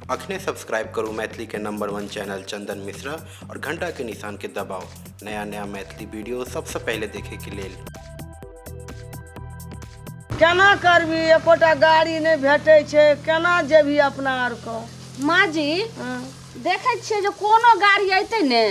अखने सब्सक्राइब करू मैथिली के नंबर वन चैनल चंदन मिश्रा और घंटा के निशान के दबाओ नया नया मैथिली वीडियो सबसे पहले देखे के लेल। केना करबी, एकोटा गाड़ी नहि भेटै छै, केना जेबही अपना आरके? माँ जी, देखै छियै जे कोनो गाड़ी अयतै ने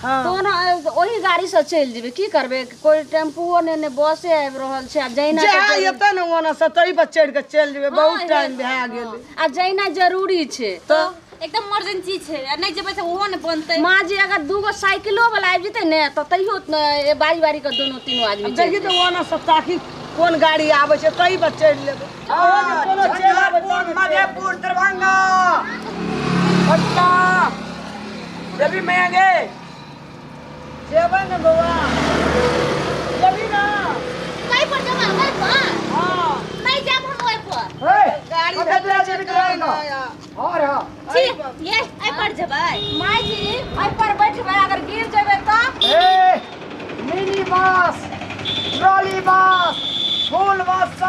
तो ने ओही गाड़ी से चलि जेबै। की करबै, कोई टेम्पुओ नहि ने बसे आबि रहल छै। आ जहिना जे एतै ने ओना से तही पर चढ़ि कऽ चलि जेबै। बहुत टाइम भए गेलै। आ जहिना जरूरी छै तऽ एकदम इमरजेंसी छै, आ नहि जेबै तऽ ओहो नहि बनतै। माँ जी, अगर दूगो साइकिलो वाला आबि जेतै ने तऽ तैयो बारी बारी के दोनो तीनो आदमी चलि देखी तऽ ओना से ताकि कोन गाड़ी आबै छै, तही पर चढ़ि लेबै। कोनो चलि आबै तब ने। मधेपुर, दरभंगा, पटना जब भी मैं गे। जेबै ने बौआ, जेबही ने? कहीं पर जेबै? ओहि पर? हँ। नहि जायब हम ओहि पर। हे, गाड़ी मधेपुरा भेटै छै जेबी तहन दरभंगा ने। और हाँ। छी, ये एहि पर जेबै? माय जी, एहि पर बैठबै, अगर गिर जेबै तऽ? ए, मिनी बस, ट्रॉली बस, फुल बस,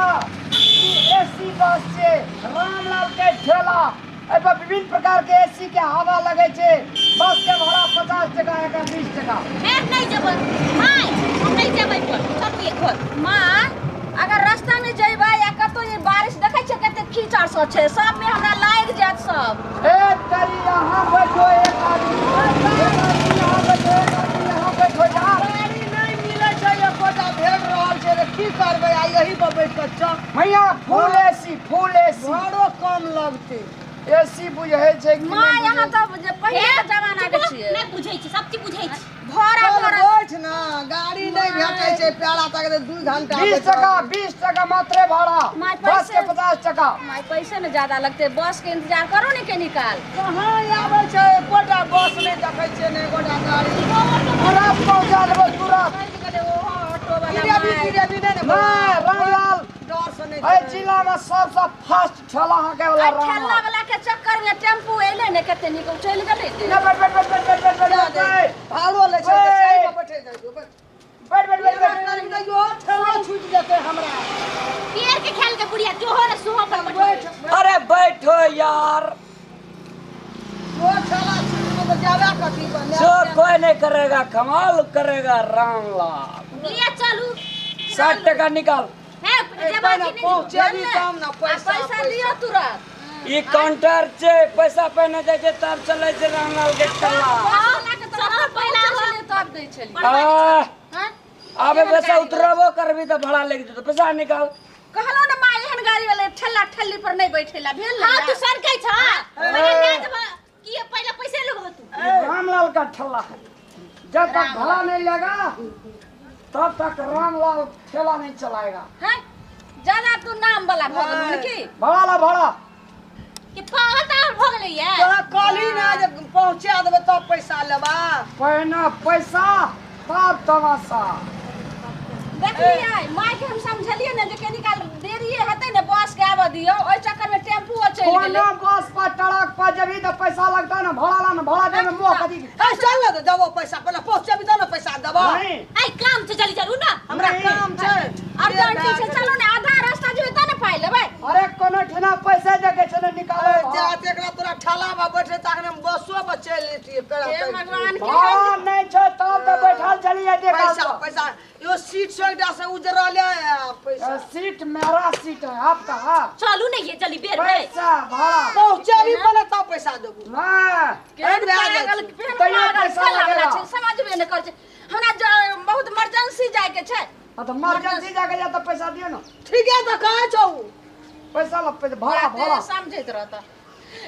एसी बस छै रामलाल के ठेला। एहि पर विभिन्न प्रकार के एसी के हवा लगे छै। बस के भाड़ा 50 टका, एकर 20 टका। हे, नहि जेबै माय, हम नहि जेबै पर। चलू एक घर। माँ, अगर रास्ता में जेबै या कतौ ये बारिश देखै छियै कते कीचड़ सब छै, सब में हमरा लागि जायत सब। ए तरी यहाँ बैठो, एक आदमी, एक आदमी यहाँ बैठो, एक आदमी यहाँ बैठो यार। गाड़ी नहि मिलै छै एकोटा, भेट रहल छै रे, की करबै? आ यही पर बैठ कऽ चल। भैया, फुल एसी, फुल एसी। भाड़ो कम लगतै। एसी बुझै छै कि माँ, नहि यहाँ बुझै? तऽ जे पहिले के जमाना के छियै। नहि बुझै छी, सब चीज बुझै छी। भरा चल भरा बैठ ने, गाड़ी नहि भेटै छै, प्यारा तक 2 घंटा। 20 टका, 20 टका मात्रे भाड़ा। माय, बस के पैसे- 50 टका। माय, पैसे ने ज्यादा लगतै, बस के इंतजार करू ने कनी काल। कहाँ आबै छै? एकोटा बस नहि देखै छियै ने एकोटा गाड़ी। तुरंत पहुंचा देबो, तुरंत। आबि गेलै ओहो ऑटो वाला। गिरेबी माय। गिरेबी नहि ने? नहि, रामलाल डर से नहि एहि छै। जिला में सबसँ फास्ट ठेला हाँके वाला आ ठेला रामलाल। वाला के चक्कर में टेम्पू एलै ने, कते नीक चलि गेलै ने। नहि, बैठ बैठ बैठ बैठ बैठ बैठ बैठ बैठ। भाड़ो लै छै तऽ सही पर बैठे जाइ बैठ। बैठ बैठ बैठ बैठ। करी दैयो, ठेला छूटि जेतै हमरा। पेड़ के खेल के बुढ़िया जोहो रे सोहो पर बैठो। बैठ। अरे बैठो यार। जो ठेला छूटि जेतै तऽ जाबे कथी पर जो कोई नहीं करेगा कमाल करेगा रामलाल। लिया चलू। 60 टका निकाल। हे, जेबै पहिने कि नहि? पहुँचेबी तब ने। आ पैसा पैसा दियौ तुरंत। ई काउंटर छै, पैसा पहिने जाइ छै तब चलै छै रामलाल के ठेला। बस वाला के तऽ सब पहिला पहिला छलै तब दै छलियै। आ, हँ? आबे पैसा उतरबो करबी तऽ भाड़ा लागि जेतौ। पैसा निकाल। कहलहुँ ने माँ, एहन गाड़ी वाले ठेला ठेली पर नहि बैठेला भेल ने। हाँ, तू सरकै छ। पहिले लए जेबै कि पहिले पैसे लेबहो तू? ये रामलाल का ठेला है, जब तक भाड़ा नहीं लगा तब तक रामलाल ठेला नहीं चलाएगा। हैं, ज्यादा तू नाम वाला भऽ गेलौ ने की? भाड़ा ला भाड़ा। कि पागल तागल भऽ गेलै ये? तोरा कहली ने जे पहुँचा देबै तब पैसा लेबा। पहिने पैसा तब तमाशा। देखलियै माय के, हम समझलियै ने जे कनी काल देरिये हेतै ने, बस के आबऽ दियौ, ओहि चक्कर में टेम्पू चलि गेलै। कोनो बस पर ट्रक पर जबी तऽ पैसा लगता ना, भाड़ा ला ना, भाड़ा दे में मुंह कदी। ए चल ने तऽ देबो पैसा, पहिले पहुँचेबी तब ने पैसा देबो। नहीं। ऐ, काम छै, जल्दी चलू ना। हमरा नहीं। काम छै। अर्जेंट छै, चलू ने, आधा रास्ता जेबै तब ने पाइ लेबै। अरे कोनो ठेना पैसा दे के छै ने, निकालो। जा, एकरा तोरा ठेला पर बैठे तखने हम बसो पर चलि जैतियै पेड़ा हे तक। भगवान, भाड़ा नहीं छै तब तऽ बैठल चलिए देखा। पैसा पैसा यो सीट सोइटा से उजरल है पैसा। सीट मेरा सीट है, आपका हाँ। चलू ने ये, जल्दी बेर भेल। पैसा भाड़ा। पहुँचेबी पहिले तब पैसा देबो। नहीं। केहन भए जाइ पागल छै। केहन तैयो पागल पैसा ठेला वाला लगेगा। छै, समझबे नहि करै छै। हमरा बहुत इमरजेंसी जायके छै। हाँ तो इमरजेंसी जाके जा तो पैसा दियो ना। ठीक है तऽ कहाँ छौ? पैसा ला, पैसा, भाड़ा भाड़ा। समझैत रहता।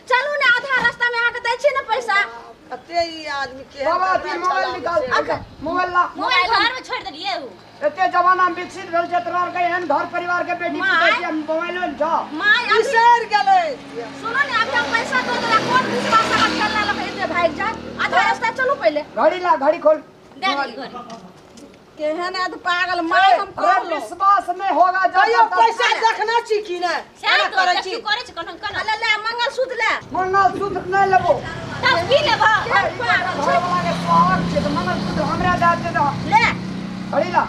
चलू ने, आधा रास्ता में अहाँके दै छी ने पैसा। कते ई आदमी केहन बाबा कपड़ा अथी मोबाइल चलाबै निकाल। छै। अच्छा, मोबाइल ला। मोबाइल घर में छोड़ देलिए उ। एते जमाना में विकसित भेल छै, तोरा आरके एहन घर परिवार के बेटी माय। पुतोह छियै, मोबाइलो ने छौ। माय, अभी बिसरि गेलै। सुनो ने, अभी हम पैसा दऽ देला कोन विश्वास अहाँ ठेला लऽ कऽ एते भागि जायत? आधा रास्ता चलू पहिले। घड़ी ला, घड़ी खोल। दे दे घड़ी। केहन आद पागल माय, हम अरे कहलहुँ विश्वास नहीं होगा जब तैयो तक पैसा देखना छी कि नहि? सएह एना तो करै छी। देखियौ करै छै कखन कना। ले ले मंगलसूत्र ले। मंगलसूत्र नहीं लेबो। तब की लेबह? केहन पागल छै। घरवाला के सुहाग छै तऽ मंगलसूत्र हमरा दए दे दे। ले। घड़ी ला।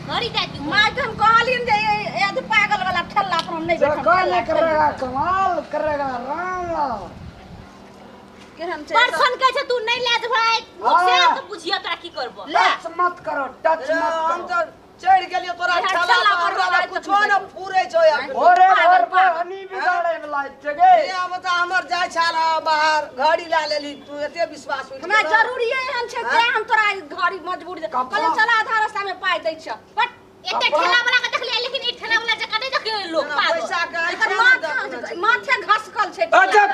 घड़ी दे दियौ। माय के हम कहलियन जे ए आद पागल वाला ठेला पर हम नहि जो बैठब। कोई ठेला नहीं करेगा कमाल करेगा रामलाल। केहन छै परसन कहै छै तू नहि लए जेबै मुख से हाँ। तऽ बुझिया तोरा की करबो। टच मत करो, टच रे, मत हम करो। तऽ चढ़ि गेलियो तोरा इएह ठेला ठेला पर, पर हमरा आइ तऽ तक कुछो नहि ने फुरै छौ अखन। भोरे पागल, भोर पागल। बहनी बिगाड़े वाला छै गे। हे, हम तऽ हमर जाइ छल बाहर घड़ी ला लेली, तू एते विश्वास उठि हमरा गेलौ। जरूरी एहन छै तें हम तोरा ई घड़ी मजबूरी कपड़ा- कहलियै चल आधा रास्ता में पाइ दै छियौ, बट एते ठेला वाला के देखलियै, लेकिन ई ठेला वाला जकाँ नहि देखलियै लोक ना, पागल। पैसा के आइ एकर छै ने माथा देखने छै। माथे घसकल छै। अच्छा।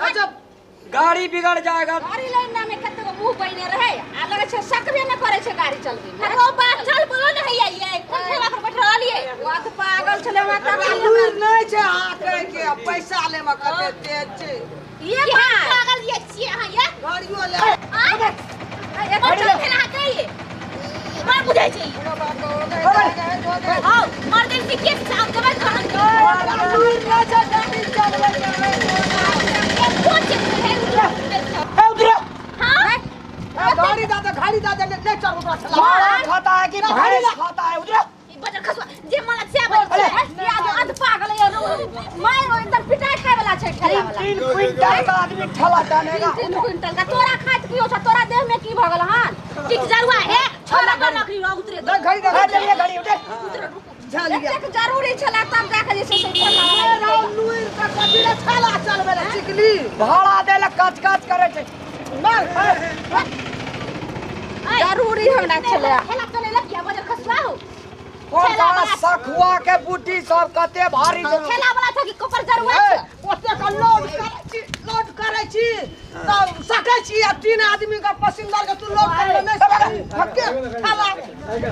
अच्छा। गाड़ी बिगड़ जाएगा। गाड़ी लाइन में कते गो मुंह बने रहे आ लगे छै सकबे न करे छै गाड़ी चलबे में। ओ बात चल बोलो ने हैया ये कोन ठेला पर बैठ रहलियै? ओ तऽ पागल छलै हमरा तकरा तकली। लुरि नहि छै हाँकै के, आ पैसा ले मे कते तेज छै। ये केहन भाई पागल ये छियै अहाँ ये? गाड़ियो ले। आँय? कोन ठेला अहाँ के? बड़ बुझै छै ई। कोनो बात हो गए, हो गए। हौ मर गेल छी के छै, आब जेबै तहन। तोरा लुरि नहि छै गाड़ी चलबै के। कोन छै हे? ए उधर। हाँ। ए, गाड़ी दा दे, गाड़ी दा दे, नहीं चढ़ ओकरा ठेला। घोड़ा खाता है कि भैंस खाता है? उधर। ई बजर खसुआ जे मन से बजर अरे। छै। ये अध पागल ये मार एकदम पिटाई खाय वाला छै ठेला वाला। 3 क्विंटल का आदमी ठेला टानेगा। 3 क्विंटल का तोरा खाइत कियो छ? तोरा देह में की भऽ गेल हन? ठीक जरुआ हे छोड़ा पर नौकरी रह उतरे। दे घड़ी दे। ए चलिए घड़ी उठे। झलिया। एतेक जरूरी छला तब जाके जे छै से ठेला ए, वाला। राम लुरि के कथी रे ठेला चलबै रे चिकली? भाड़ा दे ला कच कच करे छै। मार। जरूरी हमरा छलै। ठेला चलेलक या बजर खसुआ हो? कोन ठेला का वाला- सखुआ के बूटी सब कते भारी छै। ठेला वाला छै कि कपर जरुआ ए, छै? ओते का लोड करै छी, लोड करै छी तब सकै छी, आ तीन आदमी के पसिंदर के तू लोड करे नहीं सकै। फक्के ठेला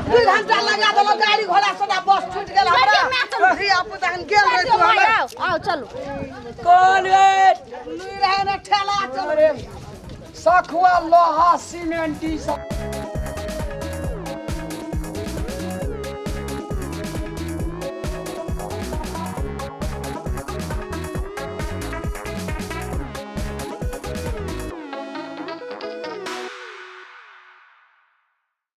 2 घंटा लगा देलक, गाड़ी घोड़ा सदा बस छूट गेल हमरा। धिया पुता हन गेल रहे तू हमर। आओ आओ चलू। कौन रे? लुरि रहे ने ठेला चलबै। सखुआ, लोहा, सीमेंट ई सब।